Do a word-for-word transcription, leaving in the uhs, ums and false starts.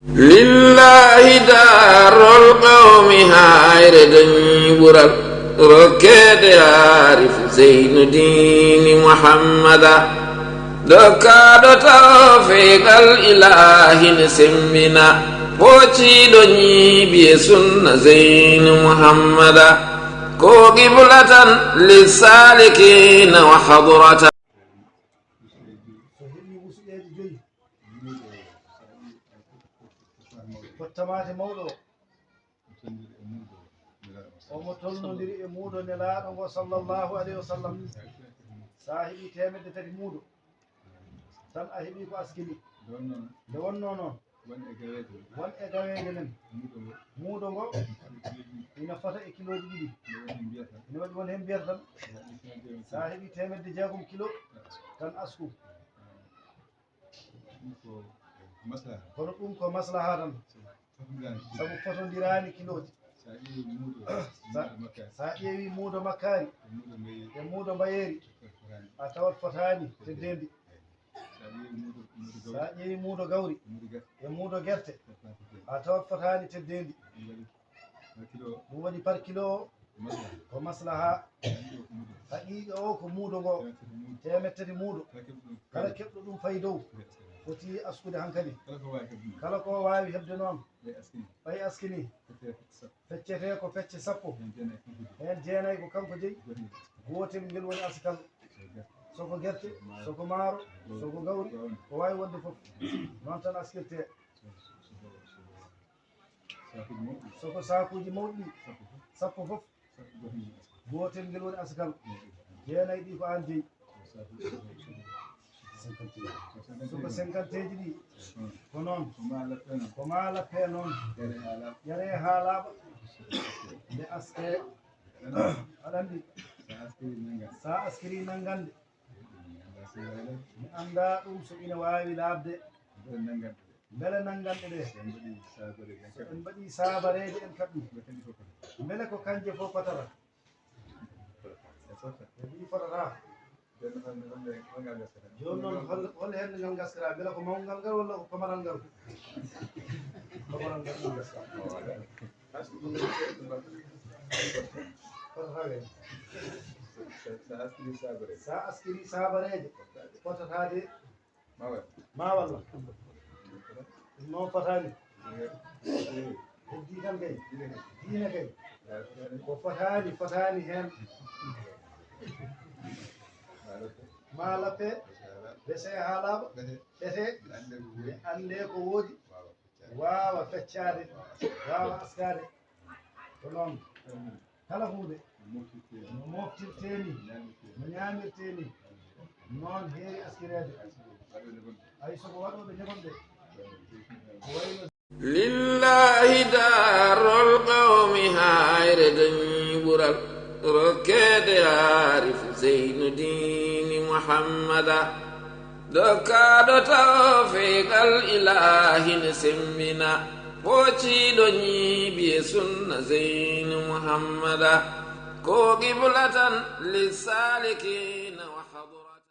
Lillahi darol qawmi, hayre dañi ɓural, rokkeede aarifu Zeynu diini Muhammada. Dokkaaɗo tawfiiqal ilaahi ne semmbina, pootiiɗo ñiibi e sunna Zeynu Muhammada. Ko qiblatan lissaalikiina wa hadratan. So heɓii wusuɗeeje joyi, ko tamaate mawɗo o. Omo tolnondiri e muudo Nelaaɗo ngo, sallallahu alayhi wa sallam. So a heɓii teemedde tati muudo, tan a heɓii ko askini. Nde wonnoo noon, won e gaweeje men, muudo ngo ina fota e kilooji ɗiɗi. Ina waɗi won heen mbiyata tan, so a heɓii teemedde jeegom kilo, tan asku. Ɗum ko maslaha. Kono ɗum ko maslaha tan. Sabu fotondiraani. Sabu fotondiraani kilooji. So a ƴeewi muudo, sa, muudo makkaari, so a ƴeewi muudo makkaari e muudo mbayeeri, e muudo mbayeeri, a tawat fotaani teddeendi. So a ƴeewi muudo, muudo gawri, so a ƴeewi muudo gawri e muudo gerte, e muudo gerte, a tawat fotaani teddeendi. Ɗum waɗi par kilo o, ko maslaha. Haqiiqa o ko muudo ngo, teemettati muudo. Kala keɓɗo ɗum fayi dow, foti askude hankadi. Kala ko waawi heɓde noon, ɓay askini, feccete ko pecce sappo. Heen jeenay ko kanko jeyi. Gootel ngel woni askal. So ko gerte, so ko maaro, so ko gawri, ko waawi wonde fof, noon tan askirte. So ko saakuuji mawɗi ɗi, sappo fof, gootel ngel woni askal. Jeenay ɗi ko aan jeyi. So ko cinquanteeji ɗi, ko noon. Ko maa lappee noon. Ƴaree haa laaɓa. Nde askee, aɗa anndi. So a askirii nanngande, mi anndaa ɗum so ina waawi laaɓde. Mbele nannganɗe ɗe, so en mbaɗii saabareeje en kaɓɓii, mbele ko kanje fof potata? E ɗi potata. Jooni noon, hol, hol heen ngal ngaskata? Mbele ko mawngal ngal walla ko pamaral ngal? Pamaral ngal ɗum ngaskata. Potata kay. Sa askirii saabareeje, potata de. Ma walla. Ɗum noon fotaani. Heddii tan kay. Diine kay. Ko fotaani, fotaani heen. Ma lappe. Ɓesee haa laaɓa. Ɓetee. Ɓe anndee ko woodi. Waawa feccaade. Waawa askaade. Ko noon. Kala huunde no moftirtee ni, no ñaamirtee ni, noon heewi askireede. Hay so ko waɗooɓe ñebon ɓe, ko wayno. Lillahi darol qawmi, hayre dañi ɓural, rokkeede aarifu Zeynu diini Muhammada. Dokkaaɗo tawfiiqal ilaahi ne semmbina, pootiiɗo ñiibi e sunna Zeynu Muhammada. Ko qiblatan lissaalikiina.